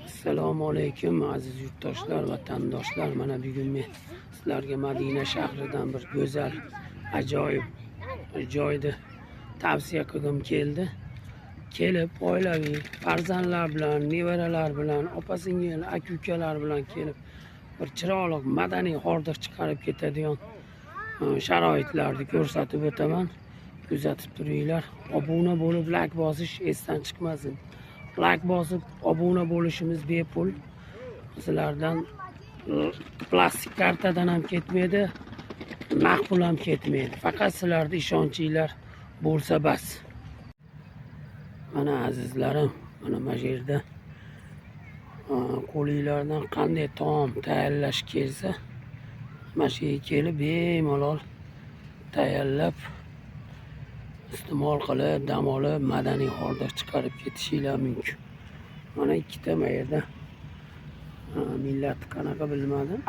Assalomu alaykum aziz yurtdoshlar, vatandoshlar. Mana bugun men sizlarga Madina shahridan bir go'zal, ajoyib joyni tavsiya qilgim keldi. Kelib oilaviy, farzandlar bilan, nevaralar bilan, opa-singil, aka-ukalar bilan kelib bir chiroyli madaniy hordiq chiqarib ketadigan sharoitlarni ko'rsatib o'taman. Kuzatib turinglar. Obuna bo'lib like bosish esdan chiqmasin. Like bosib obuna bo'lishimiz bepul. Sizlardan plastik kartadan ham ketmaydi, naqd pul ham ketmaydi. Faqat sizlarning ishonchinglar bo'lsa bas. Mana azizlarim, mana shu yerda qo'linglardan qanday taom tayyorlash kelsa, mana shu yerga kelib bemalol tayyorlab iste'mol qilib, dam olib, madaniy hordiq chiqarib ketishinglar mumkin. Mana ikkita mana yerda millati qanaqa bilmadim,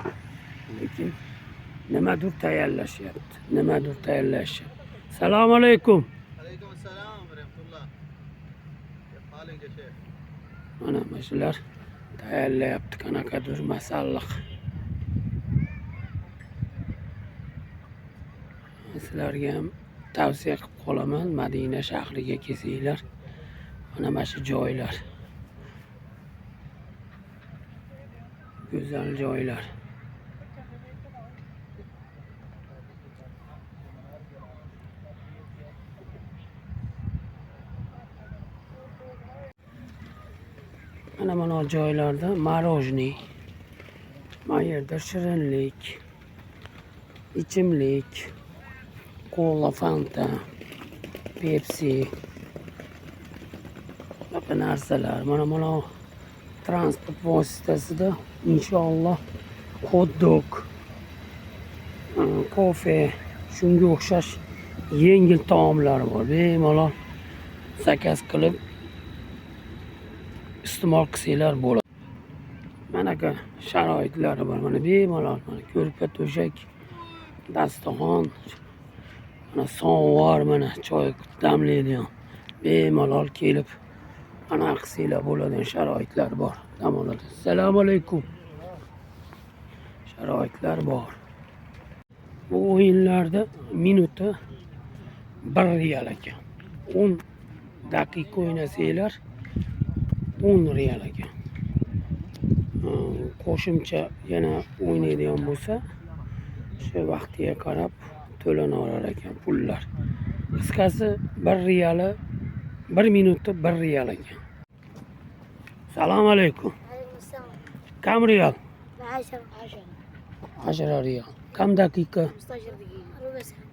lekin nimadir tayyorlashyapti, nimadir tayyorlashyapti. Assalomu alaykum. عليكم السلام ورحمة الله. كيف حالك يا شيخ؟ Mana shular tayyorlayapti qanaqadir masalliq. Sizlarga ham tavsiya qilib qolaman, Madina shahriga kelsanglar, mana shu joylar. Go'zal joylar. Mana joylarda morojniy, mana yerda shirinlik, ichimlik, kola, Fanta, Pepsi, bunaqa narsalar. Mana transport vositasida inshaalloh hot-dog, kofe, shunga o'xshash yengil taomlar bor. Bemalol zakaz qilib iste'mol qilsanglar bo'ladi. Manaqa sharoitlari bor. Mana bemalol mana ko'rpa to'shak, dasturxon, mana somovar, mana choy damlaydigan. Bemalol kelib ana qilsanglar bo'ladigan sharoitlar bor. Dam oladi. Assalomu alaykum. Sharoitlar bor. Bu o'yinlarda minuti 1 riyal ekan. 10 daqiqa o'ynasanglar 10 riyal ekan. Qo'shimcha yana o'ynaydigan bo'lsa, o'sha vaqtiga qarab to'lanaverar ekan pullar. Qisqasi 1 riyali 1 minutda 1 riyal ekan. Assalomu alaykum. Kam riyal? 10. 10 riyal. Kam daqiqa? 15 دقيقة. ربع ساعة.